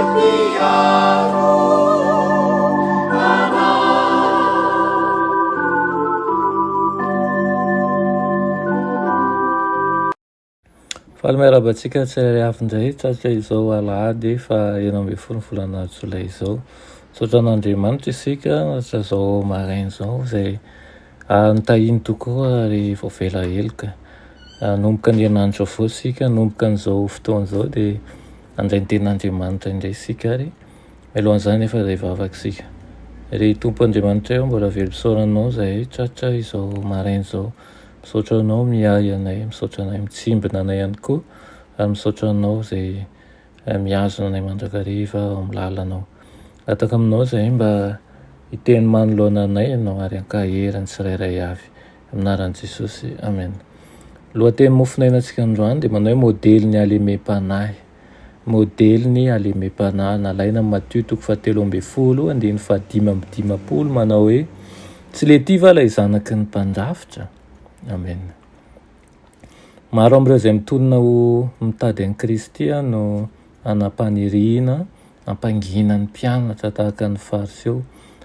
Mpiaro anay. Faly miarahaba antsika tsirairay avy indray tratra izao alahady faha 16 ny volana jolay izao. Misaotra an'Andriamanitra isika tratra izao maraina izao izay nitahiny tokoa ary voavela heloka. Hanomboka ny herinandro vaovao isika, hanomboka an'izao fotoana izao dia handray ny tenin'Andriamanitra indray isika ary mialohan'izany nefa dia hivavaka isika. Ry Tompo Andriamanitra ô, mbola velom-pisaorana Anao izahay tratra izao maraina izao. Misaotra Anao miahy anay, misaotra anay mitsimbina anay ihany koa, ary misaotra Anao izay mihazona anay mandrakariva ao amin'ny lalanao. Angataka aminao izahay mba hiteny manoloana anay Ianao ary hankahery ny tsirairay avy. Amin'ny anaran'i Jesosy, Amen. Lohateny mofonainantsika androany dia manao hoe modelin'ny halemem-panahy. Modelin'ny halemem-panahy nalaina amin'i Matio toko fahatelo ambin'ny folo andininy fahadimy amby dimampolo manao hoe tsy letia va ilay zanaky ny mpandrafitra? Amen. Maro amin'ireo izay mitonona ho mitady an'i Kristy no hanam-paniriana hampangina ny mpianatra tahaka ny Fariseo,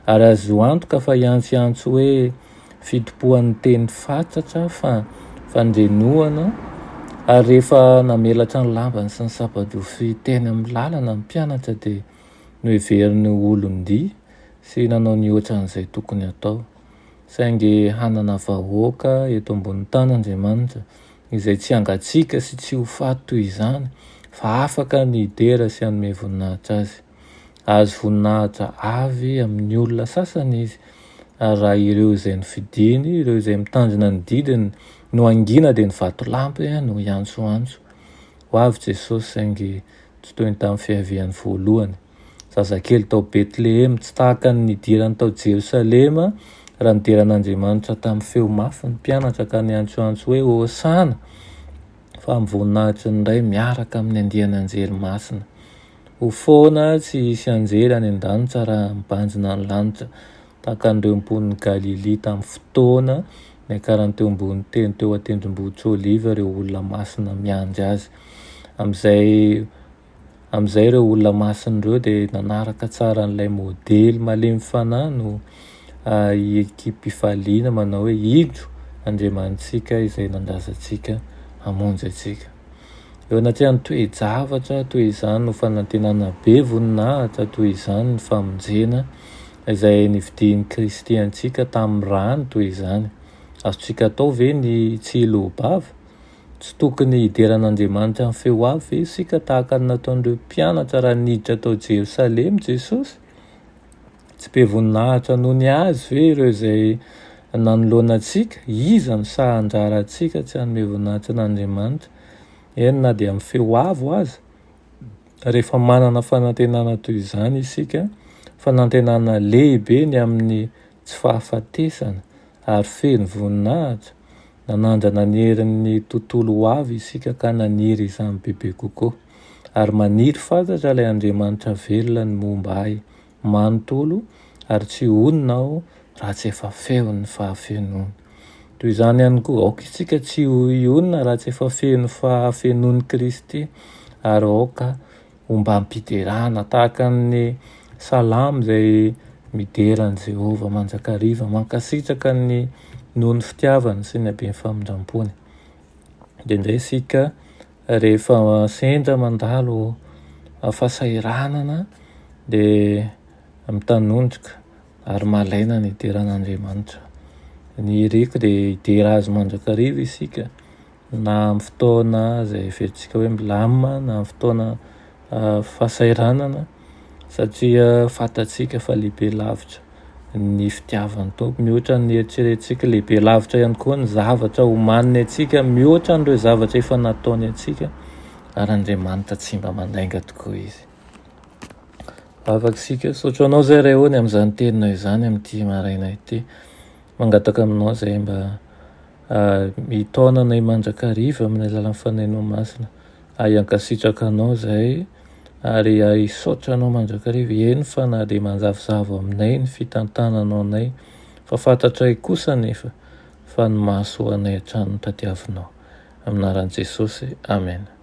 ary azo antoka fa hiantsoantso hoe fitompoan'ny teny fatratra fa fandrenohana, ary rehefa namelatra ny lambany sy ny sapadrofy teny amin'ny lalana ny mpianatra dia noheveriny ho olon-dia sy nanao nihoatra an'izay tokony hatao. Saingy hanana vahoaka eto ambonin'ny tany Andriamanitra, izay tsy hangatsiaka sy tsy ho faty toy izany, fa afaka ny hidera sy hanome voninahitra Azy. Hahazo voninahitra avy amin'ny olona sasany Izy, ary raha ireo izay nofidiny, ireo izay mitandrina ny didiny, no hangina dia ny vatolampy no hiantsoantso. Ho avy Jesosy, saingy tsy toy ny tamin'ny fiaviany voalohany. Zazakely tao Betlehema, tsy tahaka ny nidirany tao Jerosalema, raha nidera an'Andriamanitra tamin'ny feo mafy ny mpianatra ka niantsoantso hoe, Hosana! Fa amin'ny voninahitry ny Ray miaraka amin'ny andian'anjely masina. Ho foana tsy hisy anjely any an-danitra raha mibanjina ny lanitra, tahaka an'ireo mponin'i Galilia tamin'ny fotoana niakarany teo ambony teny teo an-tendrombohitr'Oliva ireo olona masina miandry azy. Amin'izay Amin'izay ireo olona masina ireo dia nanaraka tsara an'ilay modely malemy fanahy no hiekipifaliana manao hoe indro Andriamanitsika izay nandrazantsika hamonjy antsika. Eo anatrehan'ny toe-javatra toy izany no fanantenana be voninahitra toy izany ny famonjena izay nividian'i Kristy antsika tamin'ny rany toy izany. Azontsika atao ve ny tsy hiloa-bava? Tsy tokony hidera an'Andriamanitra amin'ny feo avo ve isika tahaka ny nataon'ireo mpianatra raha niditra tao Jerosalema Jesosy? Tsy be voninahitra noho ny Azy ve ireo izay nanoloana antsika? Iza no sahy handrara antsika tsy hanome voninahitra an'Andriamanitra, eny na dia amin'ny feo avo aza? Rehefa manana fanantenana toy izany isika, fanantenana lehibe ny amin'ny tsy fahafatesana ary feno voninahitra, Nanandrana ny herin'ny tontolo ho avy isika ka naniry izany bebe kokoa. Ary maniry fatratra ilay Andriamanitra velona ny momba ahy manontolo ary tsy honina aho raha tsy efa feon'ny fahafenoany. Toy izany ihany koa, aoka isika tsy hionona raha tsy efa feno fahafenoan'i Kristy ary aoka ombam-piderana, tahaka ny salamo izay midera an'i Jehovah mandrakariva, mankasitraka ny noho ny fitiavany sy ny haben'ny famindram-pony. Indraindray isika rehefa sendra mandalo fahasahiranana dia mitanondrika ary malaina ny hidera an'Andriamanitra. Ny iriko dia hidera Azy mandrakariva isika. na amin'ny fotoana izay heverintsika hoe milamina na amin'ny fotoana fahasahiranana satria fantatsika fa lehibe lavitra ny fitiavan'ny Tompo mihoatra ny eritreretintsika, lehibe lavitra ihany koa ny zavatra omaniny antsika mihoatra an'ireo zavatra efa nataony antsika ary Andriamanitra tsy mba mandainga tokoa Izy. Vavaka isika, misaotra anao izay Ray ô ny amin'izany teninao izany amin'ity maraina ity. Mangataka aminao izay mba Mitaona anay mandrakariva amin'ny alalan'ny Fanahinao Masina ahy hankasitraka Anao izahay ary hisaotra Anao mandrakariva, eny fa na dia manjavozavo aminay ny fitantananao anay, fa fantatray kosa anefa fa ny mahasoa anay hatrany no tadiavinao. Amin'ny anaran'i Jesosy, Amena.